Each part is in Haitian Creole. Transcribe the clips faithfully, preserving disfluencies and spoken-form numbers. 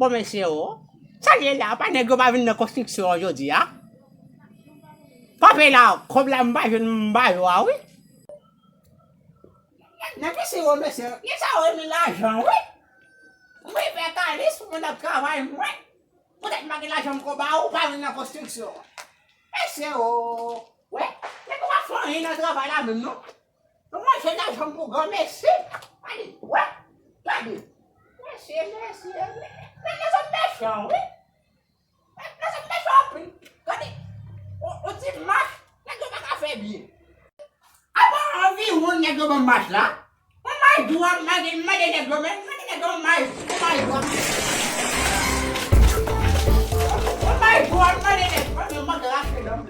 O mesye o, sa l ye la, pa nèg yo pa vin nan konstriksyon an jodi a? Kanpe la, kòb la m pa jwenn, m pa jwe a wi. Nèg mesye o mesye, gen sa yo renmen lajan wi. Wi, pè Kalis, mwen ap travay mwen. Poutèt m pa gen lajan m ko ba ou, pa vin nan konstriksyon an. Mesye o, wè, nèg yo pa fè anyen nan travay la menm non. Mwen jwenn lajan m pou granmesi. Gade, wè, gade. Mesye, mesye, men, men lèzòm mechan wi. Men lèzòm mechan anpil. Gade, on, on ti mach, nèg yo pa ka fè byen. Apa anviwon nèg yo ban m mach la? On may dwa, m mande, m mande nèg yo, men, m mande nèg yo, on may, on may dwa. On may dwa, m mande nèg yo, men, m mande rache dan m.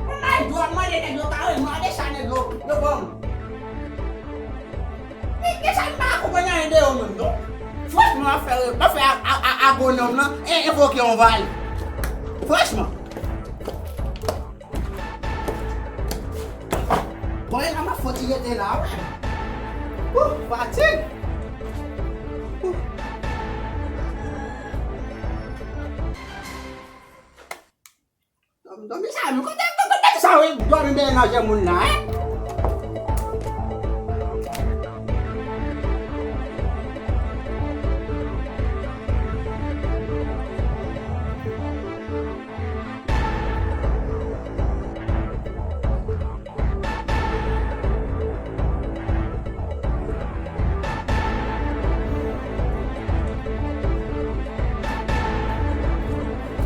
On may dwa, m mande nèg yo, kareman, gade sa nèg yo, yo ban m. Men, men sa m pa konprann anyen de yo menm, non. Franchman, m ap fè, m ap fè a, a, a, agwonòm lan, e, envoke yon valv. Franchman. Bon, e la m ap fouti rete la, wi. Ouh, fatig. Ouh. Dòmi, dòmi sa, men kote, kote sa, wi, dòmi melanje moun la, en?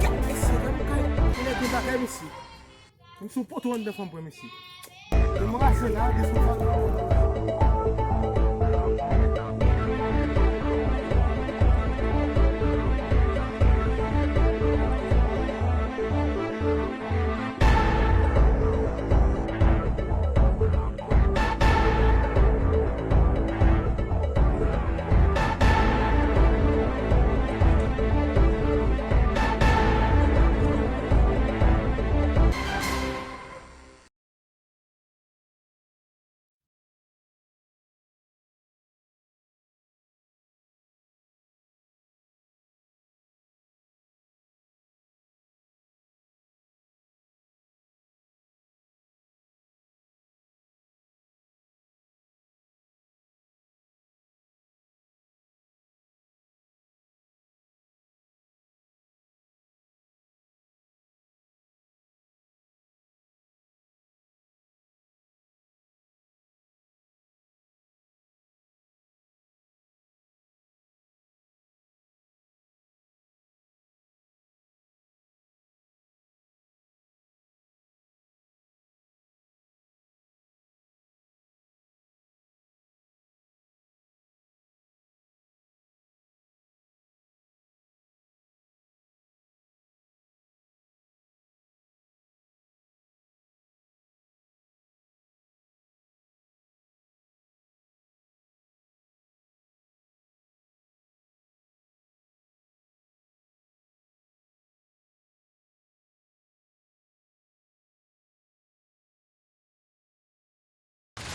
Gad mesye, gad kay, kilè gen bagay mesye. Menm si w poto anndan fanm pran mesye. Demonn rache la, desann sa.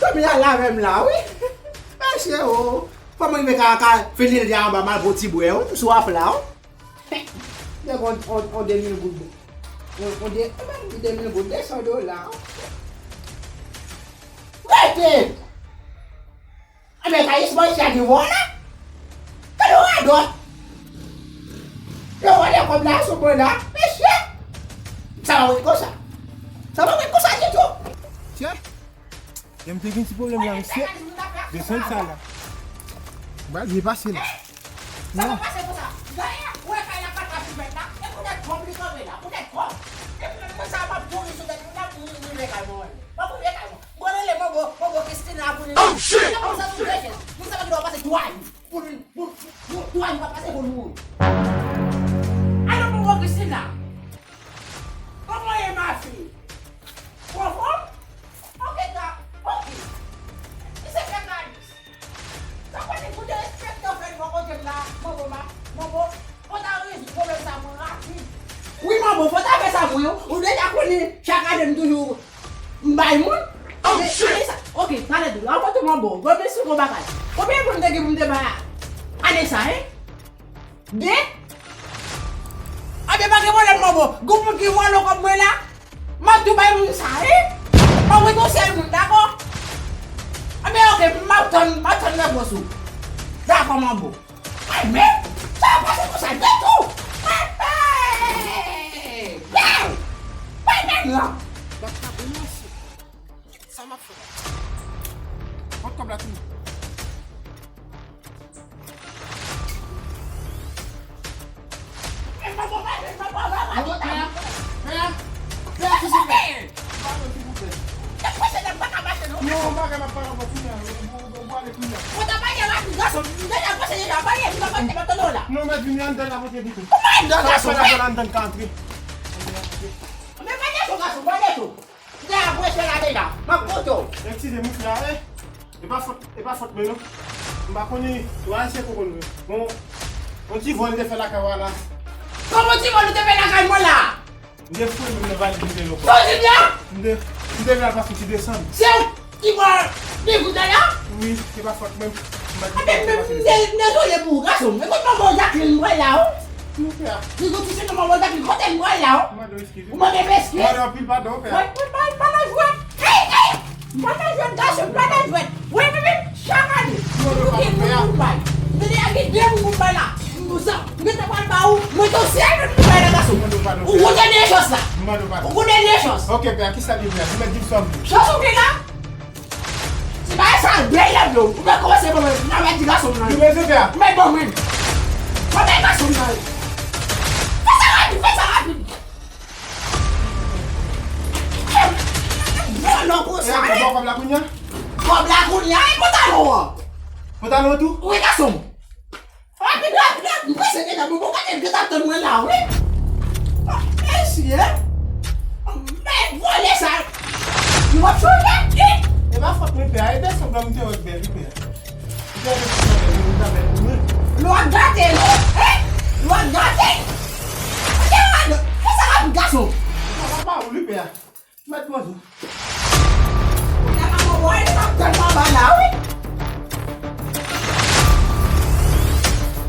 Fanmi a la menm la, wi. Mesye o. Fò mwen rive ka, ka fini l anba m al pran ti bwè, wi. M swaf la, wi. Nèg on, on, on de mil goud. On, on de, on de mil goud, de san dola, wi. Rete! Anben, Kayis, mwen isi a gen vòlè. Gade yon radòt. Yo vòlè kòb la sou mwen la. Mesye! Sa pa ret konsa. Sa pa ret konsa ditou. Tchè! Lè m te gen ti pwoblèm la, mesye. Desann sa la. M pral byen pase la. Sa pa pase konsa. Gade, ou wè kay la pa t ap fèt la. E poutèt kòb li kanpe la. Poutèt kòb. E poutèt kòb sa m ap kouri sou tèt moun la pou m rive kay mwen. M ap rive kay mwen. Mwen rele Manbo, Manbo Christina pou li. Oh, shit! Lè konsa sou dechèz. Moun sa pa gen dwa pase twa jou. Pou li, pou, pou, pou twa jou pa pase pou l mouri. Alo, Manbo Christina. Kòman ye, ma fille? Ou anfòm? Ok, ta, ok. Li se fè kalis. Sa konnen koute enspektè fè l bò kote m la, Manbo, ma, Manbo, fò ta rezoud pwoblèm sa mwen rapid. Wi, Manbo, fò ta fè sa mwen, ou deja konnen chak ane m toujou m bay moun. Oh, shit! Ane sa, ok, talè tou, rankontre Manbo, gwo mesye, gwo bagay. Konbyen moun te gen pou m te bay a? Ane sa, en? De? Bon, gon moun ki vòlò kòb mwen la, m ap tou bay moun sa, wi. M ap retouche moun, dakò? Anben, oke, m ap tann, m ap tann repons ou. Dakò, manbo. Ay, men, sa ap pase konsa, detou. Ay, men! Bay men la. Sa m ap fè la? Pot kòb la tounen. Non, bagay m ap pale avè w kounye a. Ou, ou, ou ale kounye a. Non, mèt vini anndan la, pote biten. Sa fè la fè la anndan ka antre. Men pa desann, gason, pa desann. M te ap preche la deja. M ap konte w. Eskize m, wi, frè, eh. E pa fòt, e pa fòt mwen, non. M pa konnen, w a se pou konn vre. Bon, yon ti vòl te fè lakay w la. Kòman ti vòl ou te fè lakay mwen la? M te foure menm nan valiz m te yo. Sa w di m la? M te, m te vle al pase ti desann. Se ou ki pran li kounye a la? Wi, se pa fòt mwen. M pa di. Anben, men m de-, m dezole pou ou, gason. Men kote manman Jacqueline m pral la, wi. Ki kote a? Li gon ti se manman Jacqueline, kote m pral la, wi. M mande w eskize. Ou mande m eskize? M mande w anpil padon, pè. Mwen, mwen, mwen, mwen jwèt. Hey, hey! M pa nan jwèt, gason, m pa nan jwèt. Wè, men, men, chak ane, se pou gen moun pou m bay. M te deja gen de moun pou m bay la. M sa, m te pral ba ou, mwen te sèl moun pou m bay la, gason. Ou gon dènye chans la. Ou gon dènye chans. Ok, pè, kisa li, pè? Ou mèt di m sa m vle. Chans ou gen la? Se bagay sa bèl la, bro. Ou mèt kòmanse ban mwen, m ap di gason m nan. Ou bezwen, pè? Ou mèt ban mwen. Ou mèt gason m nan. Fè sa rapid, fè sa rapid. Bon, non, konsa, e, wi. Kòb la kounye a? Kòb la kounye a, e pantalon an. Pantalon an tou? Wi, gason. Rapid, rapid, rapid, m prese deja, bon, bon, gade, gade, tann mwen la, wi. Mesye, men vòlè sa. Yo ap chonje, e. E pa fòt mwen, pè a, e desann m te wè bèl, wi, pè a. Lwa gate, non? Hein? Lwa gate! Fè sa rapid, gason! Papa, ou li pè a. Mèt manje. Kounye a, maman, bòy, li t ap tèlman ba la, wi.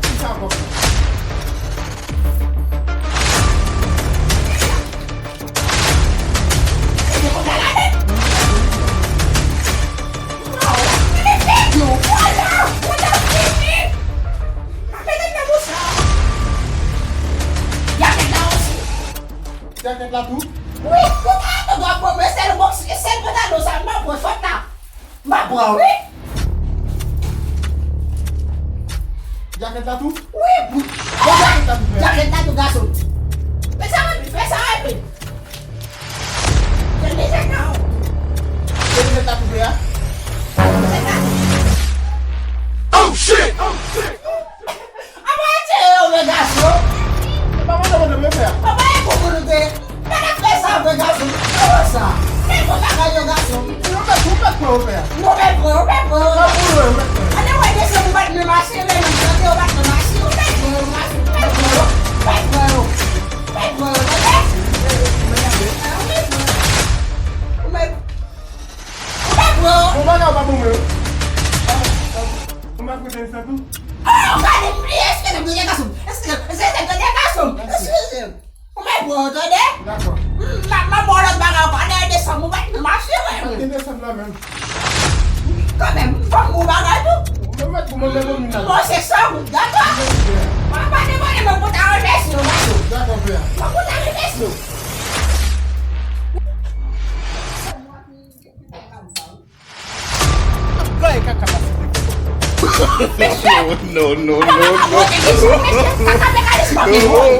Ki sa ankò? Jakèt la tou? Wi, tout a tout a bon, men sèl bòks, sèl pantalon sa, m pa pran sòt la. M pa pran, wi. Jakèt la tou? Wi, wi. Bon, jakèt la tou, frè. Jakèt la tou, gason. Fè sa rapid, fè sa rapid. Fè lizèt la. Fè lizèt la tou, frè. Fè sa. Oh, shit! Oh, shit! Apa e tire yo, men gason? E pa mande mande men frè. Apa e kou moun ou te? Pa ta fè sa vre, gason. Kòman sa? Men bon bagay yo, gason. Ou mèt, ou mèt pran yo, frè. Nou mèt pran yo, mèt pran yo. Nan boule, ou mèt pran yo. Ann wè desann ou bat nan mache, men nan sante ou bat nan mache. Ou mèt pran yo, gason. Ou mèt pran yo. Ou mèt pran yo. Ou mèt pran yo, tande? Ou mèt pran yo. Ou mèt pran yo. Ou mèt pran yo. Bon bagay ou pa bon, men. Ou mèt pran yo, sa tou. Oh, gade, eskize m, dènye gason. Eskize m, eskize m, dènye gason. Eskize m. Ou mèt pran yo, tande? Dakò. M, m, m ap ba w lòt bagay ankò. Ann desann, ou mèt nan mache, wi. Mwen te desann la menm. Kanmenm, m fè yon bagay tou. Ou mèt pou mwen, mwen, mwen, mwen. Bon, se sa, wi, dakò. Mwen pa demande, mwen pou ta remèsye w, dakò. Dakò, frè. Mwen pou ta remèsye w. Gay kaka pase. No, no, no, no. Kaka mekanis pa gen bon.